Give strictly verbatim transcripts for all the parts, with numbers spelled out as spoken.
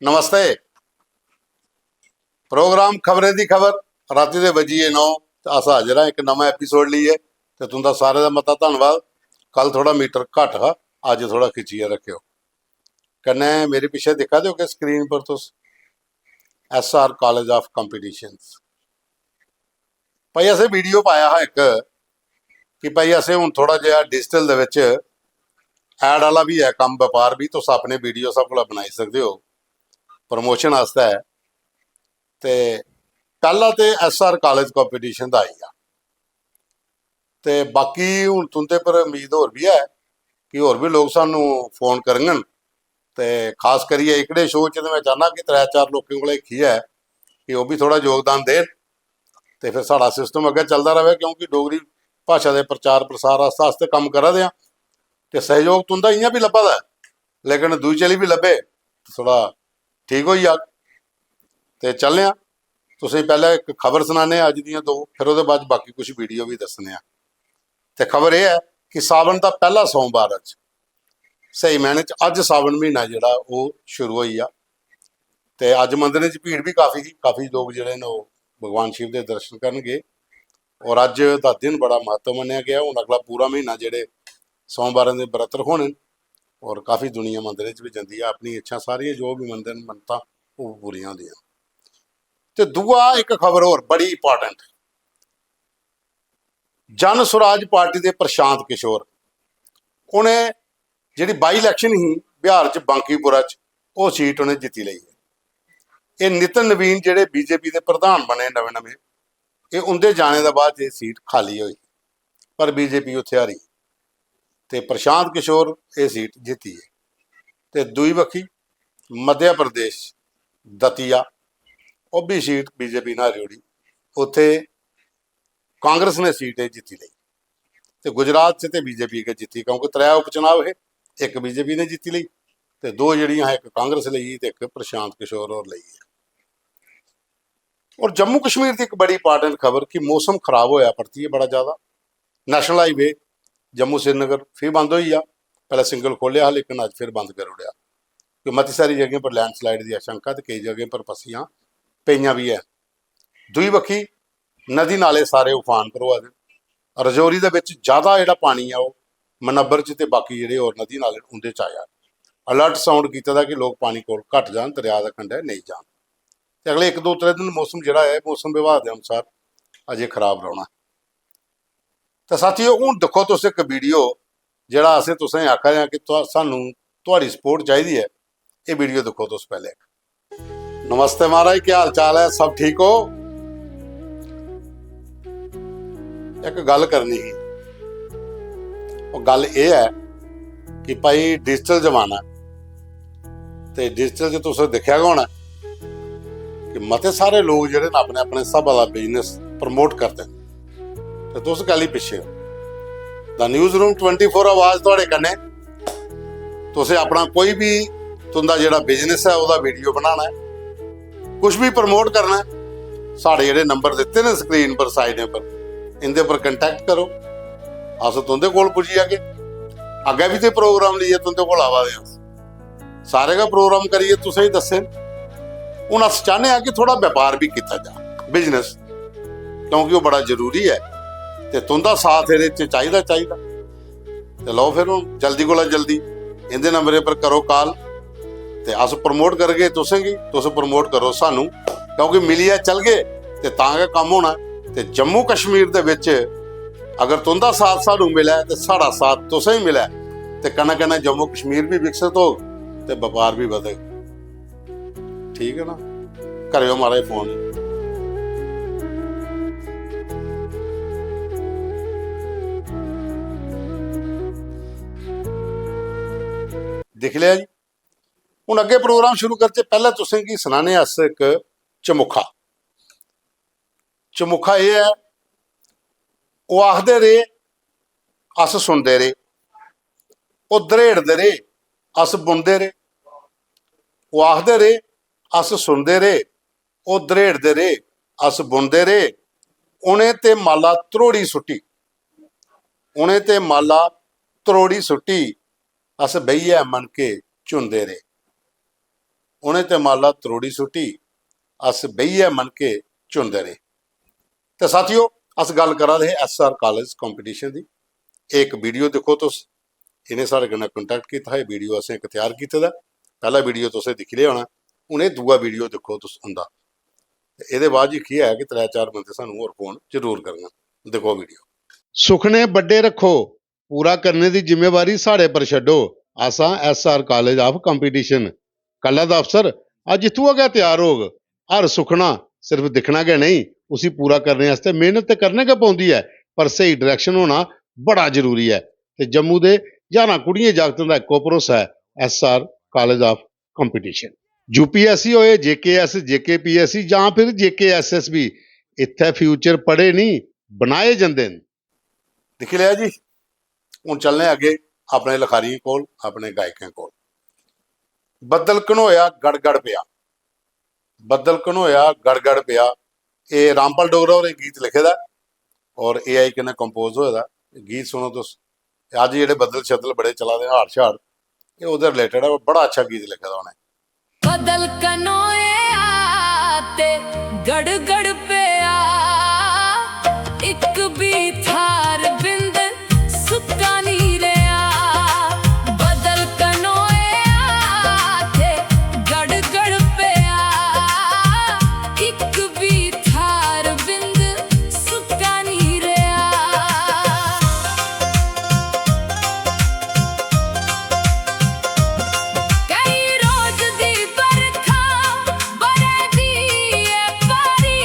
नमस्ते। Programme खबरें दी खबर, रातीं दे बज्जी गे नौ ते अस हाजर आं इक नमां एपिसोड लेइयै। ते तुं'दा सारें दा मता धन्नवाद। कल थोह्ड़ा मीटर घट्ट हा, अज्ज थोह्ड़ा खिच्चियै रक्खेओ। कन्नै मेरे पिच्छें दिक्खा दे ओ कि स्क्रीन पर तुस S R College of Competitions। भाई, असें वीडियो पाया हा इक कि भाई, असें हून थोह्ड़ा जेहा डिजिटल दे बिच ऐड आह्ला बी ऐ कम्म, बपार बी, तुस अपने वीडियो सब कोला बनाई सकदे ओ, प्रमोशन आस्तै। ते पैह्ला ते S R College Competition दा आई गेआ। ते बाकी हून तुं'दे पर उम्मीद होर बी ऐ कि होर बी लोक सानूं फोन करङन। ते खास करियै एह्कड़े शो च ते में चाह्न्नां कि त्रै चार लोकें कोला हिक्खियै कि ओह् बी थोह्ड़ा योगदान देन। ते फिर साढ़ा सिस्टम अग्गें चलदा र'वै, क्योंकि डोगरी भाशा दे प्रचार प्रसार आस्तै अस ते कम्म करा दे आं। ते सैह्योग तुं'दा इ'यां बी लब्भा दा ऐ, लेकिन दूई चाल्ली बी लब्भे ते थोह्ड़ा ठीक होई जाग। ते चलने आं, तुसें पैह्लें इक खबर सनाने आं अज्ज दियां दो, फिर ओह्दे बाद बाकी कुछ वीडियो बी दस्सने आं। ते खबर एह् ऐ कि सावन दा पैह्ला सोमवार अज्ज, स्हेई मैह्ने च अज्ज सावन म्हीना जेह्ड़ा ओह् शुरू होई गेआ। ते अज्ज मंदरें च भीड़ बी काफी ही, काफी लोक जेह्ड़े न ओह् भगवान शिव दे दर्शन करन गे। और अज्ज दा दिन बड़ा म्हत्तव मन्नेआ गेआ। हून अगला पूरा म्हीना जेह्ड़े सोमवारें दे व्रत रखोने न और काफी दुनिया मंदरें च बी जंदी ऐ, अपनी इच्छा सारियां जो बी मंदर न मन्नतां ओह् पूरियां होंदियां। ते दूआ इक खबर होर बड़ी इंपार्टेंट, जन सुराज पार्टी दे प्रशांत किशोर, उ'नें जेह्ड़ी बाई इलैक्शन ही बिहार च बांकीपुरा च, ओह् सीट उ'नें जित्ती लेई ऐ। एह् नितिन नवीन जेह्ड़े बीजेपी दे प्रधान बने नमें नमें, एह् उं'दे जाने दे बाद एह् सीट खाली होई, पर बीजेपी उत्थै हारी। ते प्रशांत किशोर एह् सीट जित्ती ऐ। ते दूई बक्खी मध्य प्रदेश दतिया, ओह् बी सीट बीजेपी ने हारी ओड़ी, उत्थै कांग्रेस ने सीट एह् जित्ती लेई। ते गुजरात च ते बीजेपी गै जित्ती, क्योंकि त्रै उपचुनाव हे, इक बीजेपी ने जित्ती लेई ते दो जेह्ड़ियां हियां, इक कांग्रेस लेई ते इक प्रशांत किशोर होर लेई ऐ। और जम्मू कश्मीर दी इक बड़ी इंपार्टेंट खबर कि मौसम खराब होया परतियै बड़ा ज्यादा। नेशनल हाईवे जम्मू श्रीनगर फिर बंद होई गेआ, पैह्लें सिंगल खोलेआ हा लेकिन अज्ज फिर बंद करी ओड़ेआ, कि मती सारी जगहें पर लैंडस्लाइड दी आशंका ते केई जगहें पर पस्सियां पेइयां बी ऐ। दूई बक्खी नदी नाले सारे उफान पर होआ दे। रजौरी दे बिच ज्यादा जेह्ड़ा पानी ऐ ओह् मनब्बर च ते बाकी जेह्ड़े होर नदी नाले न उं'दे च आया। अलर्ट साउंड कीते दा कि लोक पानी कोल घट्ट जान, दरेआ दे कंढै नेईं जान। ते अगले इक दो त्रै दिन मौसम जेह्ड़ा ऐ, मौसम विभाग दे अनुसार अजें खराब रौह्ना। ते साथियो, हून दिक्खो तुस इक वीडियो जेह्ड़ा असें तुसें आखा दे आं कि तुस, सानूं थुआढ़ी सपोर्ट चाहिदी ऐ। एह् वीडियो दिक्खो तुस पैह्लें। नमस्ते महाराज, केह् हाल चाल ऐ? सब ठीक हो? इक गल्ल करनी ही। ओह् गल्ल एह् ऐ कि भाई, डिजिटल जमाना ऐ, ते डिजिटल च तुस दिक्खेआ गै होना कि मते सारे लोक जेह्ड़े न अपने अपने स्हाबा दा बिजनेस प्रमोट करदे न, ते तुस कैल्ली पिच्छे ओ? The news room twenty four आवाज थुआढ़े कन्नै। तुसें अपना कोई बी, तुं'दा जेह्ड़ा बिजनेस ऐ, ओह्दा वीडियो बनाना ऐ, कुछ बी प्रमोट करना ऐ, साढ़े जेह्ड़े नंबर दित्ते न स्क्रीन पर, साइडें पर, इं'दे पर कंटैक्ट करो, अस तुं'दे कोल पुज्जी जागे। अग्गें बी ते प्रोग्राम लेइयै तुं'दे कोल आवा दे आं, सारे गै प्रोग्राम करियै तुसें गी दस्से न। हून अस चाह्न्ने आं कि थोह्ड़ा बपार बी कीता जा, बिजनेस, क्योंकि ओह् बड़ा जरूरी ऐ ते तुं'दा साथ एह्दे च चाहिदा, चाहिदा। ते लओ फिर, हून जल्दी कोला जल्दी इं'दे नंबरें पर करो काल ते अस प्रमोट करगे तुसें गी, तुस प्रमोट करो सानू, क्योंकि मिलियै चलगे ते तां गै कम्म होना। ते जम्मू कश्मीर दे बिच अगर तुं'दा साथ सानू मिलै ते साढ़ा साथ तुसें गी मिलै, ते कन्नै कन्नै जम्मू कश्मीर बी विकसत होग ते बपार बी बधग। ठीक है ना? करेओ महाराज फोन। दिक्खी लेआ जी। हून अग्गें प्रोग्राम शुरू करचै, पैह्लें तुसें गी सनाने अस इक चमुखा। चमुखा एह् ऐ, ओह् आखदे रेह्, अस सुनदे रेह्, ओह् दरेड़दे रेह्, अस बुनदे रेह्। ओह् आखदे रेह्, अस सुनदे रेह्, ओह् दरेड़दे रेह्, अस बुनदे रेह्। उ'नें ते माला त्रोड़ी सुट्टी, उ'नें ते माला त्रोड़ी सुट्टी, अस बेहियै मनके झुनदे रेह्। उ'नें ते माला त्रोड़ी सुट्टी, अस बेहियै मनके चुनदे रेह्। ते साथियो, अस गल्ल करा दे हे एस आर कालेज कंपटीशन दी। एह् इक वीडियो दिक्खो तुस, इ'नें साढ़े कन्नै कंटैक्ट कीता हा, एह् वीडियो असें इक त्यार कीते दा। पैह्ला वीडियो तुसें दिक्खी लेआ होना, हून एह् दूआ वीडियो दिक्खो तुस उं'दा। ते एह्दे बाद च केह् ऐ कि त्रै चार बंदे सानूं होर फोन जरूर करङन। दिक्खो वीडियो। सुखने बड्डे रक्खो, पूरा करने दी जिम्मेवारी साढ़े पर छड्डो। अस आं S R college of competition. कल्लै दा अफसर अज्ज इत्थुआं गै त्यार होग। हर सुखना सिर्फ दिक्खना गै नेईं, उसी पूरा करने आस्तै मेहनत ते करने गै पौंदी ऐ, पर स्हेई डायरैक्शन होना बड़ा जरूरी ऐ। ते जम्मू दे ज्हारां कुड़ियें जागतें दा इक्को भरोसा ऐ, S R college of competition. U P S C होए, जे के एस, जे के पी एस सी जां फिर जे के एस एस बी, इत्थै फ्यूचर पढ़े निं, बनाए जंदे न। दिक्खी लेआ जी, हून चलने अग्गें अपने लखारियें कोल, अपने गायकें कोल। बद्दल घनोया गड़ गड़ पेआ, बद्दल घनोया गड़ गड़ पेआ। एह् रामपाल डोगरा होरें गीत लिखे दा ऐ और ए आई कन्नै कंपोज होए दा। गीत सुनो तुस। ते अज्ज जेह्ड़े बद्दल शद्दल बड़े चला दे, हाड़ शाड़, एह् ओह्दे रिलेटेड ऐ। बड़ा अच्छा गीत लिखे दा उ'नें। बदल कनोया ते गड़गड़ पेआ, इक बी थार बिंद सुक्का निं रेहा। बदल कनोया ते गड़गड़ पेआ, इक बी थार बिंद सुक्का निं रेहा। केई रोज दी बरखा बरै दी ऐ भारी,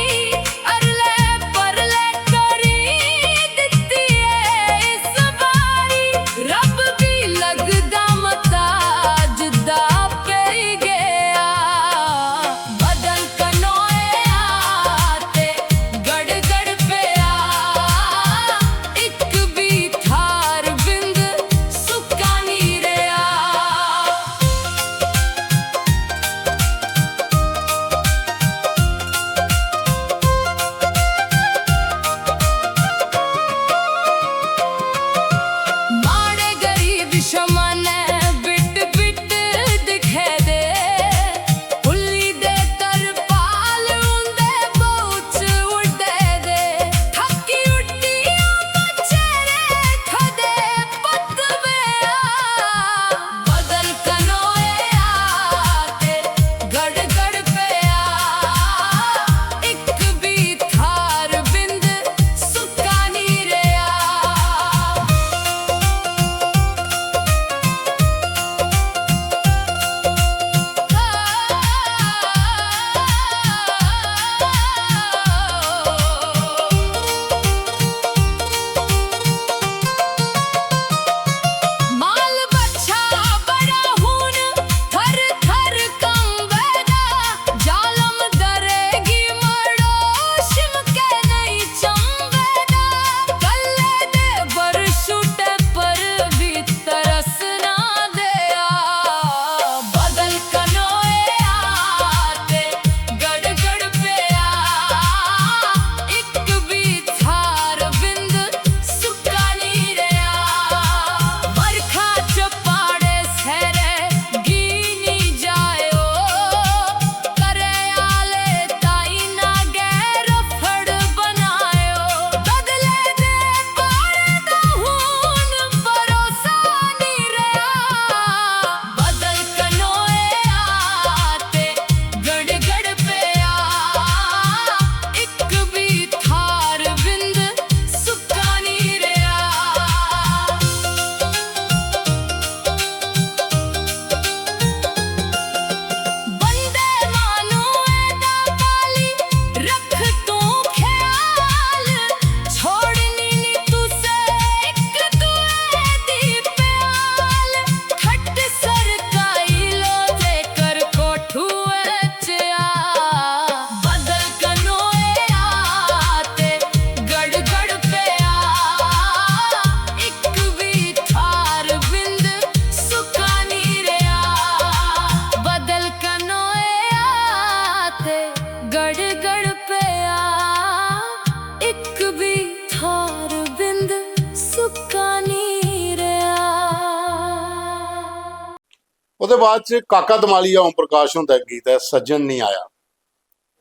ओह्दे बाद च काका दमालिया ओम प्रकाश हुंदा इक गीत ऐ सज्जन निं आया।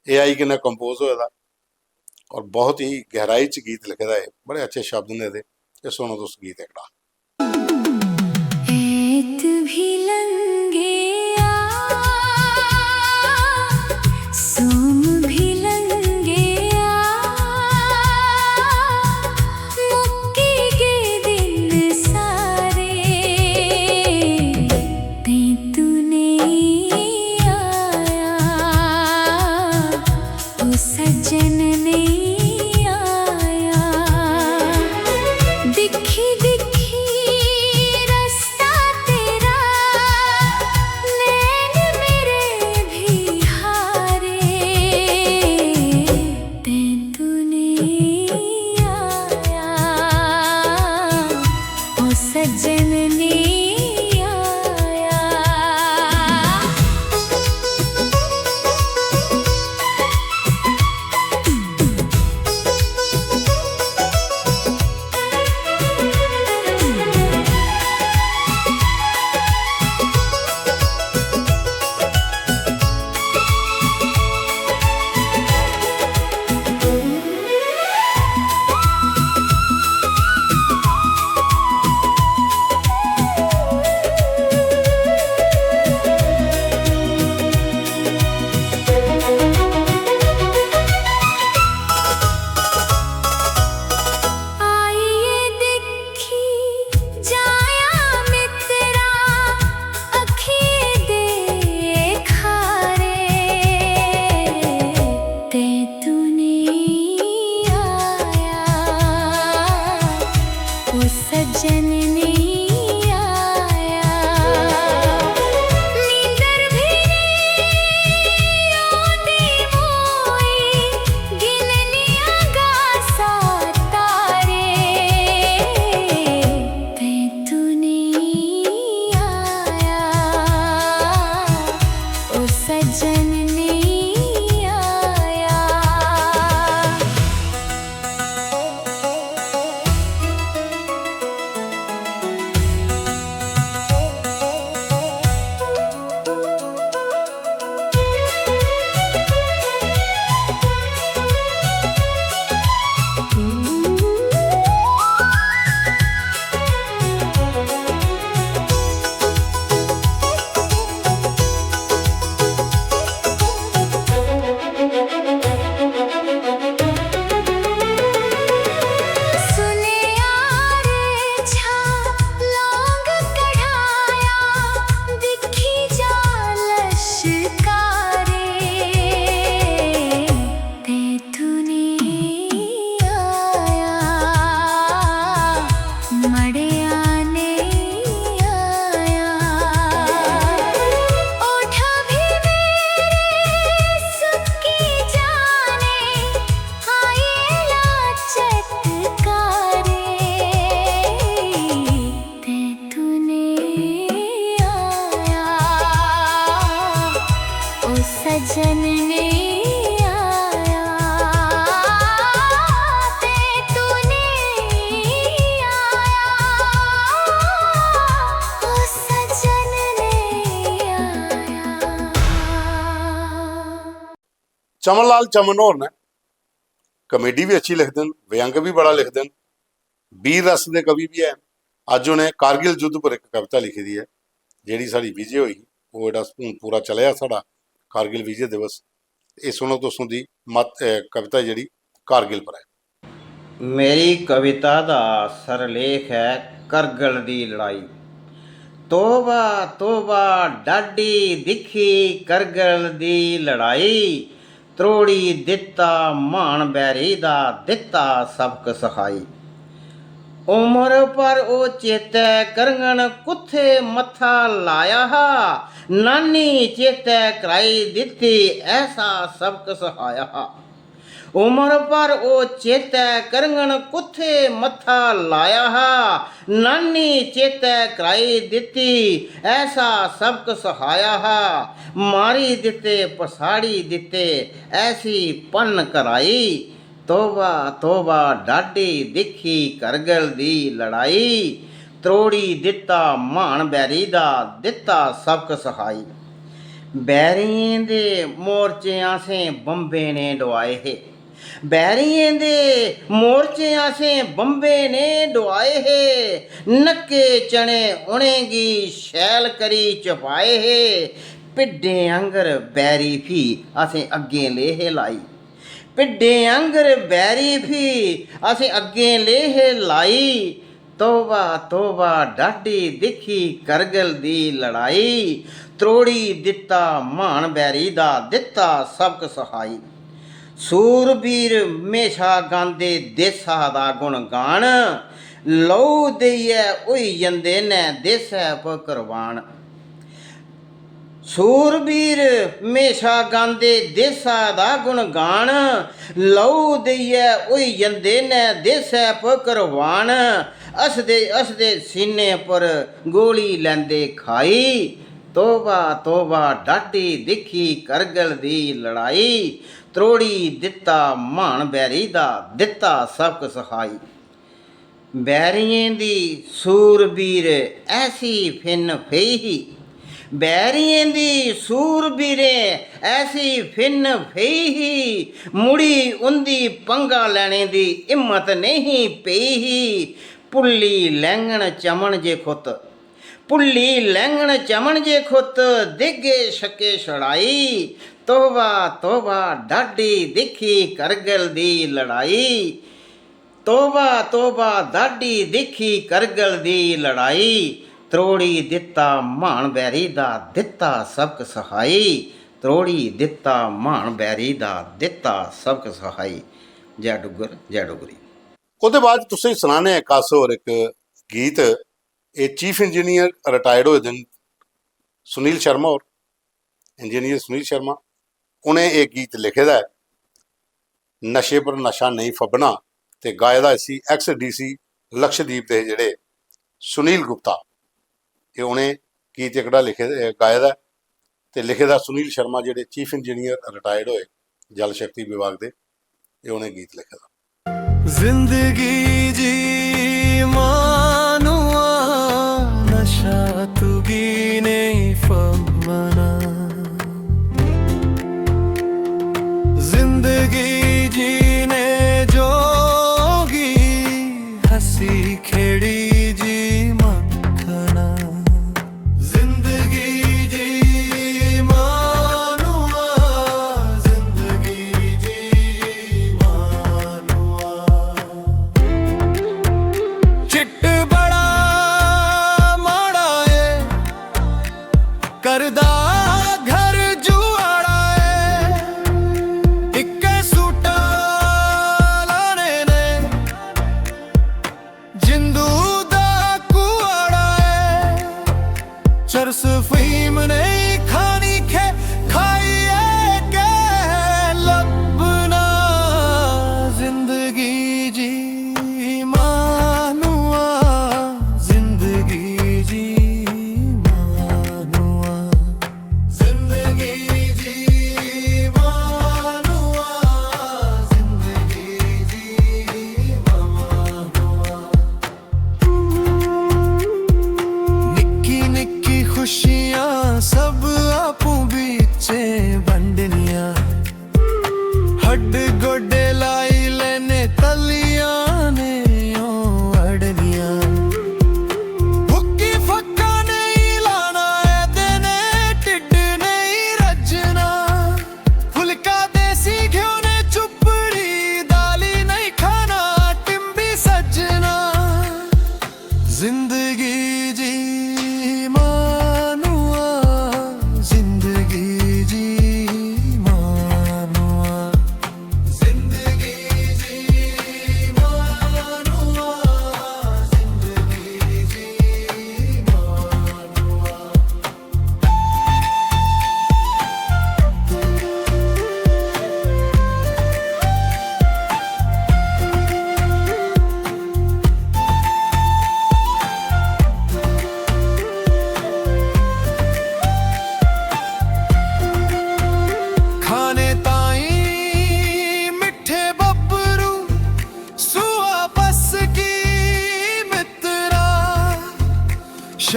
एआई कन्नै कंपोज होए दा और बहुत ही गैहराई च गीत लिखे दा ऐ। बड़े अच्छे शब्द न एह्दे। ते सुनो तुस गीत एह्कड़ा। ऐत भी लंघेआ, सोम भी लंघेआ, मुक्की गे दिन सारे, तैं तू नेईं आया, ओ सज्जन नेईं आया। दिक्खी दिक्खी रस्ता तेरा, नैन मेरे भी हारे, तैं तू नेईं आया, ओ सज्जन नेईं आया। आइए दिक्खी जाया मित्तरा, अखियें दे खारे, तैं तू नेईं आया, ओ सज्जन नेईं आया। नींदर भी नेईं औंदी मोई, गिननियां गासां तारे, तैं तू नेईं आया, ओ सज्जन नेईं आया। सुनेआ रे छा लौंग कढ़ाया, दिक्खी जा लश्कारे, तैं तू नेईं आया, मड़ेआ नेईं आया। ओठ भी मेरे सुक्की जाने, आए ला चटकारे, तैं तू नेईं आया, ओ सज्जन नेईं आया, तैं तू नेईं आया, ओ सज्जन नेईं आया। चमन लाल चमन होर न, कॉमेडी बी अच्छी लिखदे न, व्यंग बी बड़ा लिखदे न, वीर रस दे कवि बी हैन। अज्ज उ'नें कारगिल युद्ध पर इक कविता लिखी दी ऐ, जेह्ड़ी साढ़ी विजय होई ही, ओह् जेह्ड़ा हून पूरा चलेआ साढ़ा कारगिल विजय दिवस। एह् सुनो तुस उं'दी मत-, अ, कविता जेह्ड़ी कारगिल पर ऐ। मेरी कविता दा सरलेख ऐ करगल दी लड़ाई। तोबा तोबा डाडी दिक्खी करगल दी लड़ाई, त्रोड़ी दित्ता म्हान बैरी दा दित्ता सबक सखाई। उमर भर ओह् चेतै करङन कुत्थै मत्था लाया हा, नानी चेतै कराई दित्ती ऐसा सबक सखाया हा। उमर भर ओह् चेतै करङन कुत्थै मत्था लाया हा, नानी चेतै कराई दित्ती ऐसा सबक सखाया हा। मारी दित्ते पसाड़ी दित्ते ऐसी भन्न कराई। तोबा तोबा डाडी दिक्खी करगल दी लड़ाई। त्रोड़ी दित्ता म्हान बैरी दा, दित्ता सबक सखाई। बैरियें दे मोर्चे असें बम्बें ने डोआए हे, बैरियें दे मोर्चे असें बम्बें ने डोआए हे। नक्के चने उ'नेंगी शैल करी चपाए हे। भिड्डें आंगर बैरी फ्ही असें अग्गें ले हे लाई। भिड्डें आंगर बैरी फ्ही असें अग्गें ले हे लाई। तौबा तौबा डाढी दिक्खी करगिल दी लड़ाई। त्रोड़ी दित्ता म्हान बैरी दा, दित्ता सबक सखाई। सूरबीर म्हेशा गांदे देसा दा गुणगान। लहू देइयै होई जंदे न देसै पर कुर्बान। सूरबीर म्हेशा गांदे देसा दा गुणगान। लहू देइयै होई जंदे न देसै पर कुर्बान। हसदे हसदे सीने पर गोली लैंदे खाई। तौबा तौबा डाढी दिक्खी करगिल दी लड़ाई। त्रोड़ी दित्ता म्हान बैरी दा, दित्ता सबक सखाई। बैरियें दी सूरबीर ऐसी फिन्न फही ही। बैरियें दी सूरबीरें ऐसी फिन्न फही ही। मुड़ी उं'दी पंगा लैने दी हिम्मत नेईं पेई ही। भुल्ली लैंगन चमन जे खुत, भुल्ली लैंगन चमन जे खुत, देगे छक्के छड़ाई। तौबा तौबा डाढी दिक्खी करगिल दी लड़ाई। तौबा तौबा डाढी दिक्खी करगिल दी लड़ाई। त्रोड़ी दित्ता म्हान बैरी दा, दित्ता सबक सखाई। त्रोड़ी दित्ता म्हान बैरी दा, दित्ता सबक सखाई। जै डुग्गर, जै डोगरी। ओह्दे बाद तुसें गी सनाने आं इक अस होर इक गीत। एह् चीफ इंजीनियर रिटायर्ड होए दे न सुनील शर्मा होर, इंजीनियर सुनील शर्मा। उ'नें एह् गीत लिखे दा ऐ, नशे पर नशा नेईं फब्बना, ते गाए दा इसी एक्स डीसी लक्षद्वीप दे जेह्ड़े सुनील गुप्ता, एह् उ'नें गीत एह्कड़ा लिखे, गाए दा ऐ। ते लिखे दा सुनील शर्मा, जेह्ड़े चीफ इंजीनियर रिटायर्ड होए जल शक्ति विभाग दे, एह् उ'नें गीत लिखे दा। जिंदगी जी मानुआ, नशा तुगी नेईं फम्मना। जिंदगी जीने जोगी, हसी खेड़ी जी मक्खना। जिंदगी जी मानुआ, जिंदगी जी मानुआ। चिट्ट बड़ा माड़ा ए,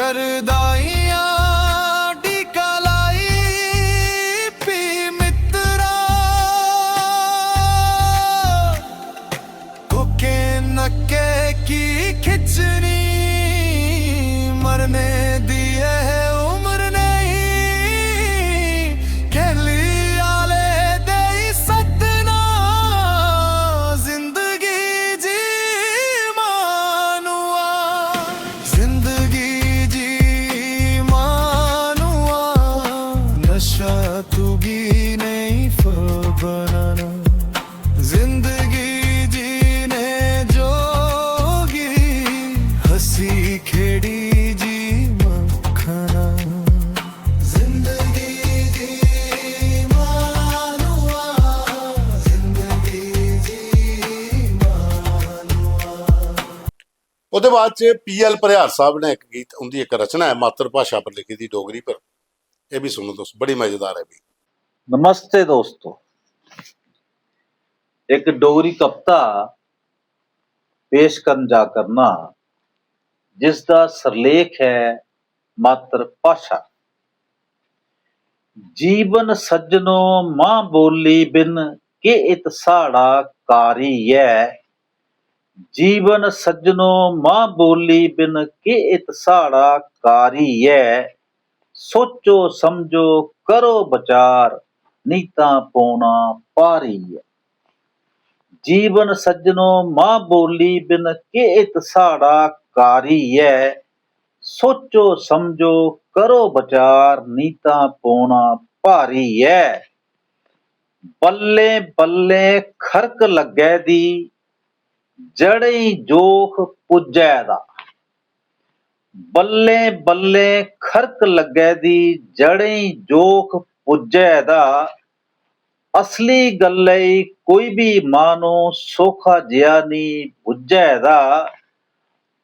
करदाइयां टीका लाई पी मित्तरा, कोके नक्के की खिच्चनी, मरने दी ऐ उम्र नहीं, खेली आले दे ही सतना, जिंदगी जी मानुआ, जिंदगी जी मानुआ, नशा तुगी नहीं फबनाना, जिंदगी जीने जोगी, हंसी खेड़ी जी मखना, जिंदगी जी मानुआ, जिंदगी जी मानुआ। ओह्दे बाद च पी एल परिहार साहब ने इक गीत, उंदी इक रचना ऐ मातृ भाशा पर लिखी दी डोगरी पर, एह् बी सुनो तुस, बड़ी मजेदार ऐ भी। नमस्ते दोस्तो, इक डोगरी कविता पेश करन जा करना, जिसदा सिरलेख ऐ मातृ भाशा। जीवन सज्जनो मां बोली बिन, के इत साढ़ा कारी ऐ। जीवन सज्जनो मां बोली बिन, के इत साढ़ा कारी ऐ। सोचो समझो करो बचार, नी तां पौना भारी ऐ। जीवन सज्जनो मां बोली बिन, के इत साढ़ा कारी ऐ। सोचो समझो करो बचार, नी तां पौना भारी ऐ। बल्लें बल्लें खरक लग्गै दी, जड़ें जोख पुज्जै दा। बल्लें बल्लें खरक लग्गै दी, जड़ें जोख पुज्जै दा। असली गल्लै ई कोई बी माह्नू सौखा जेहा निं बुज्झै दा।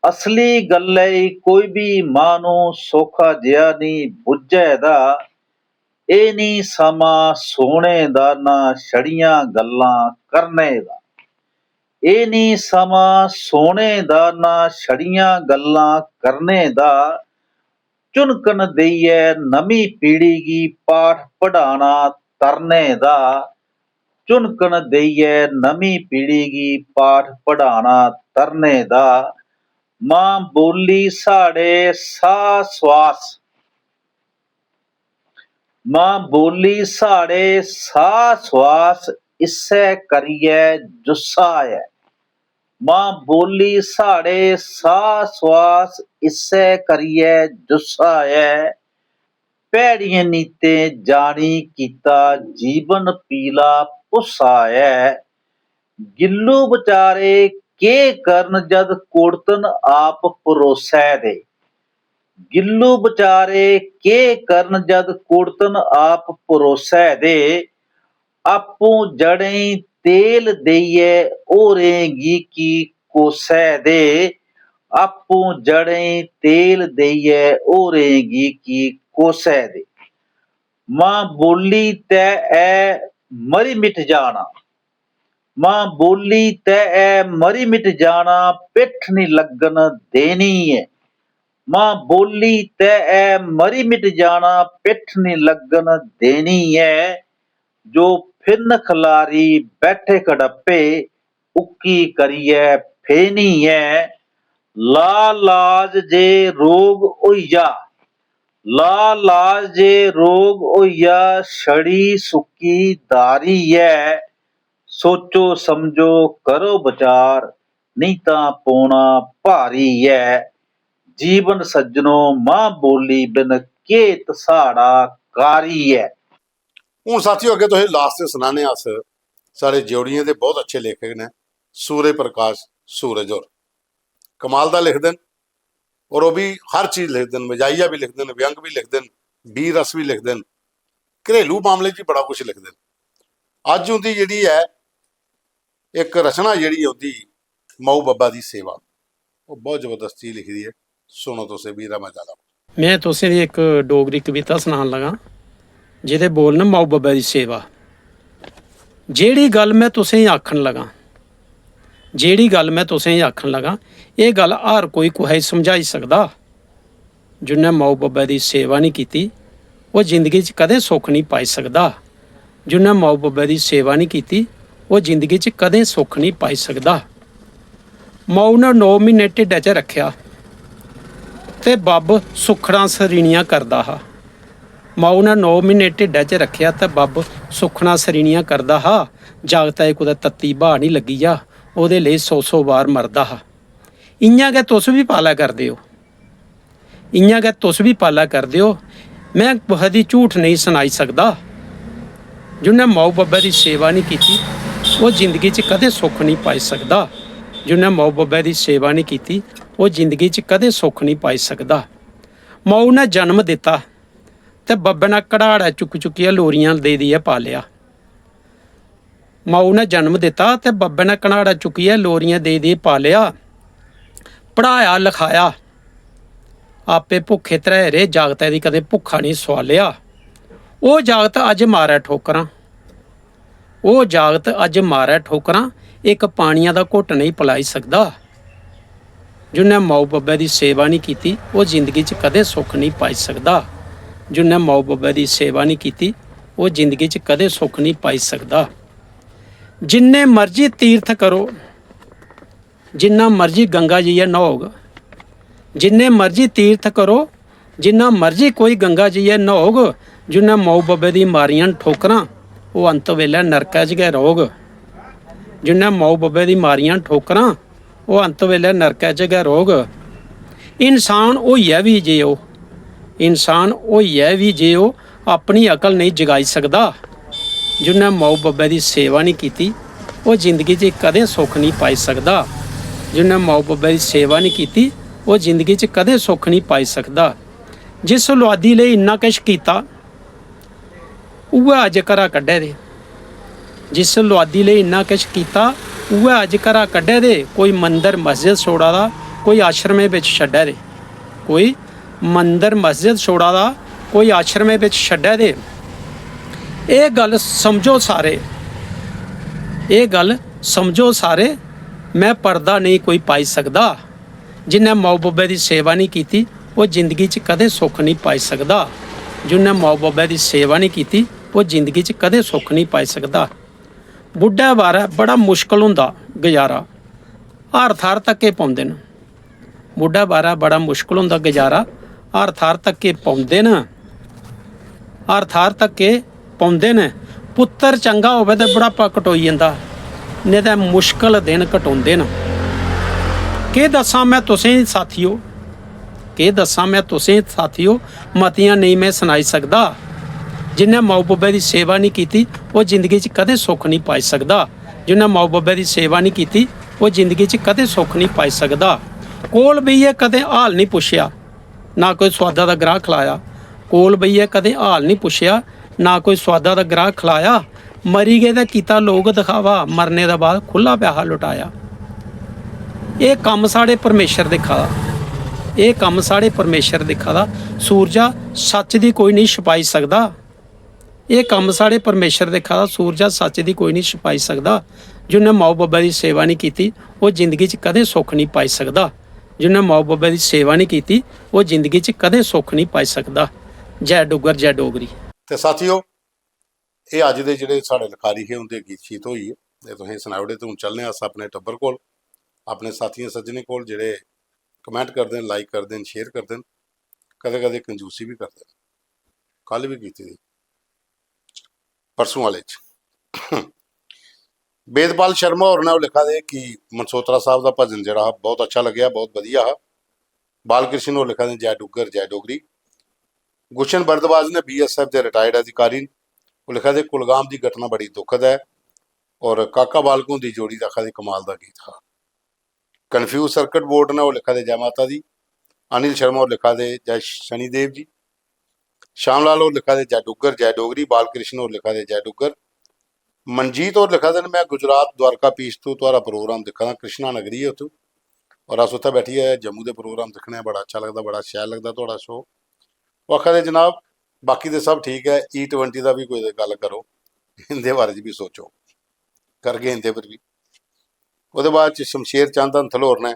असली गल्लै ई कोई बी माह्नू सौखा जेहा निं बुज्झै दा। एह् निं समां सोह्ने दा, ना छड़ियां गल्लां करने दा। एह् निं समां सोह्ने दा, ना छड़ियां गल्लां करने दा। झुनकन देइयै नमीं पीढ़ी गी पाठ पढ़ाना तरने दा। झुनकन देइयै नमीं पीढ़ी गी पाठ पढ़ाना तरने दा। मां बोली साढ़े साह् स्वास, मां बोली साढ़े साह् स्वास, इस्सै करियै जुस्सा ऐ। मां बोली साढ़े साह् स्वास, इस्सै करियै जुस्सा ऐ। भैड़ियें नीतें जानी कीता, जीवन पीला पुस्सा ऐ। गिल्लू बचारे केह् करन जद कुड़तन आप परोसै दे। गिल्लू बचारे केह् करन जद कुड़तन आप परोसै दे। आपूं जड़ें तेल देइयै होरें गी की कोसै दे। आपूं जड़ें तेल देइयै होरें गी की कोसै दे। मां बोली तै ऐ मरी मिट जाना। मां बोली तै ऐ मरी मिट जाना, पिट्ठ निं लग्गन देनी ऐ। मां बोली तै ऐ मरी मिट जाना, पिट्ठ निं लग्गन देनी ऐ। जो फिरन खलारी बैठे खड़प्पे, उक्की करियै फेनी ऐ। ला लाज जे रोग होई जा, ला लाज जे रोग होई जा, छड़ी सुक्की दारी ऐ। सोचो समझो करो बचार, निं तां पौना भारी ऐ। जीवन सज्जनो मां बोली बिन, केह् इत साढ़ा कारी ऐ। हून साथियो, अग्गें तुसें लास्ट च सनाने अस, साढ़े ज्योड़ियें दे बहुत अच्छे लेखक न सूर्य प्रकाश सूरज होर। कमाल दा लिखदे न, और ओह् बी हर चीज लिखदे न, मजाइया बी लिखदे न, व्यंग बी लिखदे न, बीर रस बी लिखदे न, घरेलू मामले च बड़ा कुछ लिखदे न। अज्ज उंदी जेह्ड़ी ऐ इक रचना जेह्ड़ी ऐ उंदी, माऊ बब्बा दी सेवा, ओह् बहुत जबरदस्त चीज लिखी दी ऐ। सुनो तुस, एह् बी रमा जाला। में तुसें गी इक डोगरी कविता सनान लगा, जेह्दे बोल न माऊ बब्बै दी सेवा। जेह्ड़ी गल्ल में तुसें गी आखन लगा, जेह्ड़ी गल्ल में तुसें गी आखन लगा, एह् गल्ल हर कोई कुसै गी समझाई सकदा? जिन्नै माऊ बब्बै दी सेवा निं कीती, ओह् जिंदगी च कदें सुख निं पाई सकदा। जिन्नै माऊ बब्बै दी सेवा निं कीती, ओह् जिंदगी च कदें सुख निं पाई सकदा। माऊ ने नौ म्हीने ढिड्डै च रक्खेआ ते बब्ब सुक्खड़ां सरीनियां करदा हा। माऊ ने नौ म्हीने ढिड्डै च रक्खेआ ते बब्ब सुक्खड़ां सरीनियां करदा हा। जागतै गी कुतै तत्ती ब्हाऽ निं लग्गी जा, ओह्दे लेई सौ सौ बार मरदा हा। इ'यां गै तुस बी पालै करदे ओ। इ'यां गै तुस बी पालै करदे ओ। में कुसै दी झूठ नेईं सनाई सकदा। जिन्नै माऊ बब्बै दी सेवा निं कीती, ओह् जिंदगी च कदें सुख निं पाई सकदा। जिन्नै माऊ बब्बै दी सेवा निं कीती, ओह् जिंदगी च कदें सुख निं पाई सकदा। माऊ ने जन्म दित्ता ते बब्बै ने घड़ाड़ै चुक्की चुक्कियै लोरियां देई देइयै पालेआ। माऊ ने जन्म दित्ता ते बब्बै ने घड़ाड़ै चुक्कियै लोरियां देई देई पालेआ, पढ़ाया लखाया। आपे भुक्खे त्रैहे रेह्, जागतै दी कदें भुक्खा निं सोआलेआ। ओह् जागत अज्ज मारै ठोकरां, ओह् जागत अज्ज मारै ठोकरां, इक पानिया दा घुट्ट नेईं पलाई सकदा। जिन्नै माऊ बब्बै दी सेवा निं कीती, ओह् जिंदगी च कदें सुख निं पाई सकदा। जिन्नै माऊ बब्बै दी सेवा निं कीती, ओह् जिंदगी च कदें सुख निं पाई सकदा। जिन्ने मर्जी तीर्थ करो, जिन्ना मर्जी गंगा जाइयै न्हौग, जिन्ने मर्जी तीर्थ करो, जिन्ना मर्जी कोई गंगा जाइयै न्हौग, जिन्नै माऊ बब्बै दी मारियां न ठोकरां, ओह् अंत बेल्लै नरकै च गै रौह्ग। जिन्नै माऊ बब्बै दी मारियां न ठोकरां, ओह् अंत बेल्लै नरकै च गै रौह्ग। इंसान होइयै बी जे ओह्, इंसान होइयै बी जे ओह् अपनी अकल नेईं जगाई सकदा, जिन्नै माऊ बब्बै दी सेवा निं कीती, ओह् जिंदगी च कदें सुख निं पाई सकदा। जिन्नै माऊ बब्बै दी सेवा निं कीती, ओह् जिंदगी च कदें सुख निं पाई सकदा। जिस लुआदी लेई इन्ना किश कीता, उ'ऐ अज्ज घरा कड्ढे दे। जिस लुआदी लेई इन्ना किश कीता, उ'ऐ अज्ज घरा कड्ढे दे। कोई मंदर मस्जिद छोड़ा दा, कोई आश्रमें बिच छड्डे दे। कोई मंदर मस्जिद छोड़ा दा, कोई आश्रमें बिच छड्डे दे। एह् गल्ल समझो सारे, एह् गल्ल समझो सारे, में पर्दा नेईं कोई पाई सकदा। जिन्नै माऊ बब्बै दी सेवा निं कीती, ओह् जिंदगी च कदें सुख निं पाई सकदा। जिन्नै माऊ बब्बै दी सेवा निं कीती, ओह् जिंदगी च कदें सुख निं पाई सकदा। बुड्ढै बारै बड़ा मुश्कल होंदा गजारा, हर थाह्र धक्के पौंदे न। बुड्ढै बारै बड़ा मुश्कल होंदा गजारा, हर थाह्र धक्के पौंदे न, हर थाह्र धक्के पौंदे न। पुत्तर चंगा होवे ते बुढ़ापा कटोई जंदा, नेईं ते मुश्कल दिन कटोंदे न। केह् दस्सां में तुसें साथियो, केह् दस्सां में तुसें साथियो, मतियां नेईं में सनाई सकदा। जिन्नै माऊ बब्बै दी सेवा निं कीती, ओह् जिंदगी च कदें सुख निं पाई सकदा। जिन्नै माऊ बब्बै दी सेवा निं कीती, ओह् जिंदगी च कदें सुख निं पाई सकदा। कोल बेहियै कदें हाल निं पुच्छेआ, ना कोई सोआदा दा ग्राह् खलाया। कोल बेहियै कदें हाल निं पुच्छेआ, ना कोई सोआदा दा ग्राह् खलाया। मरी गेदे कीता लोक दखावा, मरने दे बाद खु'ल्ला पैहा लुटाया। एह् कम्म साढ़े परमेश्वर दिक्खा दा, एह् कम्म साढ़े परमेश्वर दिक्खा दा। सूरजा, सच्च दी कोई निं छपाई सकदा। एह् कम्म साढ़े परमेश्वर दिक्खा दा, सूरजा, सच्च दी कोई निं छपाई सकदा। जिन्नै माऊ बब्बै दी सेवा निं कीती, ओह् जिंदगी च कदें सुख निं पाई सकदा। जिन्नै माऊ बब्बै दी सेवा निं कीती, ओह् जिंदगी च कदें सुख निं पाई सकदा। जै डुग्गर, जै डोगरी। ते साथियो, एह् अज्ज दे जेह्ड़े साढ़े लखारी हे, उं'दे गीत शीत होई गे, एह् तुसेंगी सनाई ओड़े। ते हून चलने आं अस अपने टब्बर कोल, अपने साथियें सज्जनें कोल, जेह्ड़े कमेंट करदे न, लाइक करदे न, शेयर करदे न, कदें कदें कंजूसी बी करदे न। कल बी कीती दी, परसों आह्ले च। वेदपाल शर्मा होर ने ओह् लिखा दे कि मनसोत्रा साहब दा भजन जेह्ड़ा हा, बहुत अच्छा लग्गेआ, बहुत बधिया हा। बालकृष्ण होर लिखा दे, "जय डुग्गर, जय डोगरी।" गुलशन भारद्वाज ने, बीएसएफ दे रिटायर्ड अधिकारी न, ओह् लिखा दे, "कुलगाम दी घटना बड़ी दुखद ऐ।" और काका बालक हुंदी जोड़ी दा आखा दे, "कमाल दा गीत हा।" कन्फ्यूज सर्किट बोर्ड ने ओह् लिखा दे, "जय माता दी।" अनिल शर्मा होर लिखा दे, "जय शनिदेव जी।" श्यामलाल होर लिखा दे, "जय डुग्गर, जय डोगरी।" बालकृष्ण होर लिखा दे, "जय डुग्गर।" मनजीत होर लिखा दे न, "में गुजरात द्वारकापीश तू तुआरा प्रोग्राम दिक्खा दा, कृष्णा नगरी ऐ उत्थूं, और अस उत्थै बैठियै जम्मू दे प्रोग्राम दिक्खने आं, बड़ा अच्छा लगदा, बड़ा शैल लगदा थुआढ़ा शो।" ओह् आखा दे, "जनाब, बाकी ते सब ठीक ऐ, ई ट्वेंटी दा बी कोई गल्ल करो, इं'दे बारे च बी सोचो, करगे इं'दे पर बी।" ओह्दे बाद च शमशेर चंद हंथल होर ने,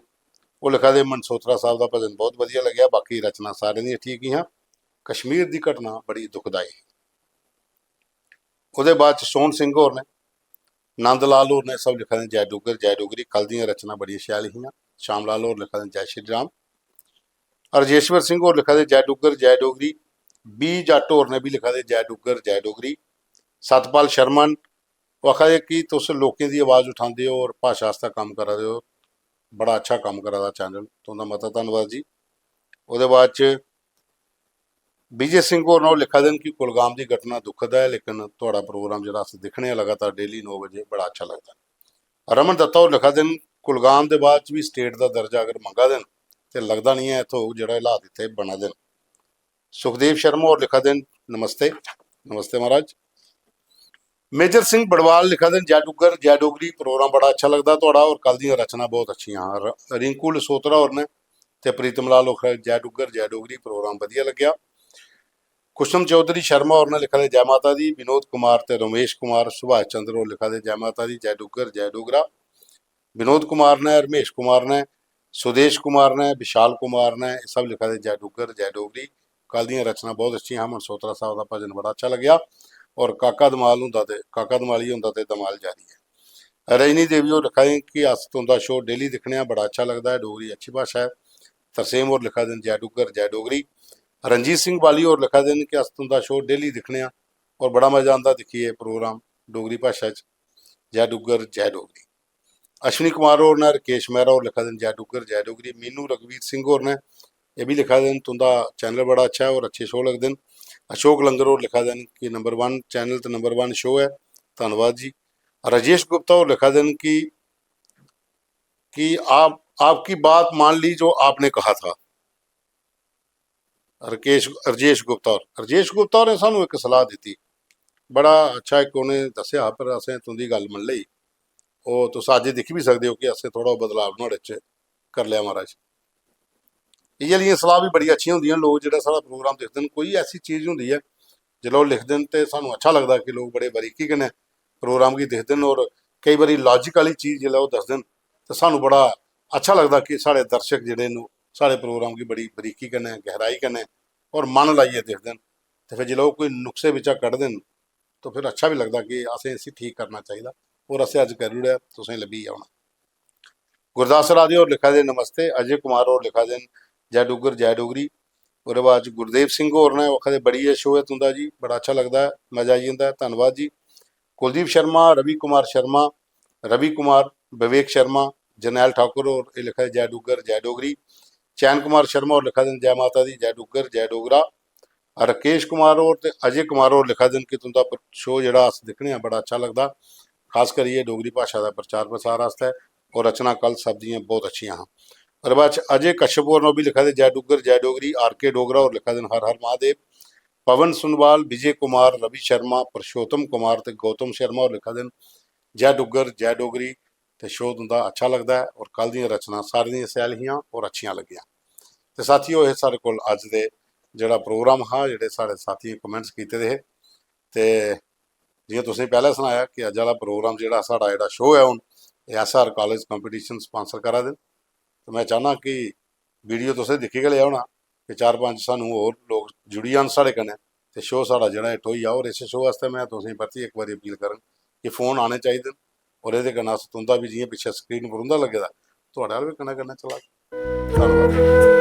ओह् लिखा दे, मनसोत्रा साहब दा भजन बहुत बधिया लग्गेआ, बाकी रचना सारें दियां ठीक हियां। कश्मीर दी घटना बड़ी दुखदाई ही। ओह्दे बाद च सोहन सिंह होर ने, नंद लाल होर ने सब लिखा दे जय डुग्गर जय डोगरी, कल दियां रचना बड़ियां शैल हियां। श्याम लाल होर लिखा दे जय श्री राम। राजेश्वर सिंह होर लिखा दे जय डुग्गर जय डोगरी। बी जट्ट होर ने बी लिखा दे जय डुग्गर जय डोगरी। सतपाल शर्मा न, ओह् आखा दे कि तुस लोकें दी आवाज उठांदे ओ और भाशा आस्तै कम्म करा दे ओ, बड़ा अच्छा कम्म करा दा चैनल, तुं'दा मता धन्नवाद जी। ओह्दे बाद च विजय सिंह होर न, ओह् लिखा दे न कि कुलगाम दी घटना दुखद ऐ, लेकिन थुआढ़ा प्रोग्राम जेह्ड़ा अस दिक्खने आं लगातार डेली नौ बजे, बड़ा अच्छा लगदा ऐ। रमन दत्ता होर लिखा दे न, कुलगाम दे बाद च बी स्टेट दा दर्जा अगर मंगा दे न ते लगदा निं ऐ थ्होग, जेह्ड़ा हालात इत्थै बना दे न। सुखदेव शर्मा होर लिखा दे न, नमस्ते। नमस्ते महाराज। मेजर सिंह बड़वाल लिखा दे न, जय डुग्गर जय डोगरी, प्रोग्राम बड़ा अच्छा लगदा थुआढ़ा और कल दियां रचना बहुत अच्छियां हां। र-, रिंकू लसोत्रा होर ने ते प्रीतम लाल होर, जय डुग्गर जय डोगरी, प्रोग्राम बधिया लग्गेआ। कुसम चौधरी शर्मा होर ने लिखा दे जय माता दी, विनोद कुमार ते रमेश कुमार, सुभाष चंद्र होर लिखा दे जय माता दी, जय डुग्गर जय डोगरा। विनोद कुमार ने, रमेश कुमार ने, सुदेश कुमार ने, विशाल कुमार ने, एह् सब लिखा दे जय डुग्गर जय डोगरी। कल दियां रचना बहुत अच्छियां हां, मनसोत्रा साहब दा भजन बड़ा अच्छा लग्गेआ। और काका दमाल हुंदा ते, काका दमाली हुंदा ते दमाल जारी ऐ। रजनी देवी होर लिखा दे कि अस तुं'दा शो डेली दिक्खने आं, बड़ा अच्छा लगदा ऐ, डोगरी अच्छी भाशा ऐ। तरसेम होर लिखा दे न जय डुग्गर जय डोगरी। रणजीत सिंह बाली होर लिखा दे न कि अस तुं'दा शो डेली दिक्खने आं और बड़ा मजा आंदा दिक्खियै प्रोग्राम डोगरी भाशा च। जय डुग्गर जय डोगरी। अश्विनी कुमार होर न, राकेश मेहरा होर लिखा दे न जय डुग्गर जय डोगरी। मीनू रघुवीर सिंह होर न, एह् बी लिखा दे न तुं'दा चैनल बड़ा अच्छा ऐ और अच्छे शो लगदे न। अशोक लंगर होर लिखा दे न कि नंबर वन चैनल ते नंबर वन शो ऐ, धन्नवाद जी। राजेश गुप्ता होर लिखा दे न कि कि आप, आपकी बात मान ली जो आपने कहा था। राकेश, राजेश गुप्ता होर, राजेश गुप्ता होरें सानू इक सलाह दित्ती, बड़ा अच्छा इक उ'नें दस्सेआ हा, पर असें तुं'दी गल्ल मन्नी लेई। ओह् तुस अज्ज दिक्खी बी सकदे ओ कि असें थोह्ड़ा बदलाव नुहाड़े च करी लेआ महाराज। इ'यै लेइयां सलाह बी बड़ी अच्छियां होंदियां न। लोक जेह्ड़ा साढ़ा प्रोग्राम दिखदे न, कोई ऐसी चीज होंदी ऐ, जिसलै ओह् लिखदे न ते सानू अच्छा लगदा कि लोक बड़े बारीकी कन्नै प्रोग्राम गी दिखदे न और केई बारी लाजिक आह्ली चीज जिसलै ओह् दसदे न ते सानू बड़ा अच्छा लगदा कि साढ़े दर्शक जेह्ड़े न, ओह् साढ़े प्रोग्राम गी बड़ी बारीकी कन्नै, गैहराई कन्नै और मन लाइयै दिखदे न। ते फिर जिसलै ओह् कोई नुक्से बिच्चा कढदे न, तो फिर अच्छा बी लगदा कि असें इसी ठीक करना चाहिदा और असें अज्ज करी ओड़ेआ, तुसें लब्भी गेआ होना। गुरदास राधे होर लिखा दे, नमस्ते। अजय कुमार होर लिखा दे न, जय डुग्गर, जय डोगरी। ओह्दे बाद च गुरदेव सिंह होर न, ओह् आखा दे, "बढ़िया शो ऐ तुं'दा जी, बड़ा अच्छा लगदा ऐ, मजा आई जंदा ऐ, धन्नवाद जी।" कुलदीप शर्मा, रवि कुमार शर्मा, रवि कुमार, विवेक शर्मा, जरनैल ठाकुर होर एह् लिखा दे, "जय डुग्गर, जय डोगरी।" चैन कुमार शर्मा होर लिखा दे न, "जय माता दी, जय डुग्गर, जय डोगरा।" राकेश कुमार होर ते अजय कुमार होर लिखा दे न कि तुं'दा प्र-, शो जेह्ड़ा अस दिक्खने आं, बड़ा अच्छा लगदा, खास करियै डोगरी भाशा दा प्रचार प्रसार आस्तै, और रचना कल सब दियां बहुत अच्छियां हां। ओह्दे बाद च अजय कश्यप होर न, ओह् बी लिखा दे, "जय डुग्गर, जय डोगरी।" आर के डोगरा होर लिखा दे न, "हर हर महादेव।" पवन सुनवाल, विजय कुमार, रवि शर्मा, पुरुषोत्तम कुमार ते गौतम शर्मा होर लिखा दे न, "जय डुग्गर, जय डोगरी।" ते शो तुं'दा अच्छा लगदा ऐ, और कल दियां रचनां सारें दियां शैल हियां और अच्छियां लग्गियां। ते साथियो, एह् साढ़े कोल अज्ज दे जेह्ड़ा प्रोग्राम हा, जेह्ड़े साढ़े साथियें कमेंट्स कीते दे हे, ते जि'यां तुसें पैह्लें सनाया कि अज्ज आह्ला प्रोग्राम जेह्ड़ा साढ़ा, जेह्ड़ा शो ऐ, हून एह् S R college competition sponsor करा दे न। ते में चाह्न्नां कि वीडियो तुसें दिक्खी गै लेआ होना, कि चार पंज सानू होर लोक जुड़ी जान साढ़े कन्नै, ते शो साढ़ा जेह्ड़ा हिट होई जा। और इस शो आस्तै में तुसें परतियै इक बारी अपील करङ कि फोन आने चाहिदे न, और एह्दे कन्नै अस तुं'दा बी, जि'यां पिच्छें स्क्रीन पर उं'दा लग्गे दा, थुआढ़ा बी कन्नै कन्नै चला। धन्नवाद।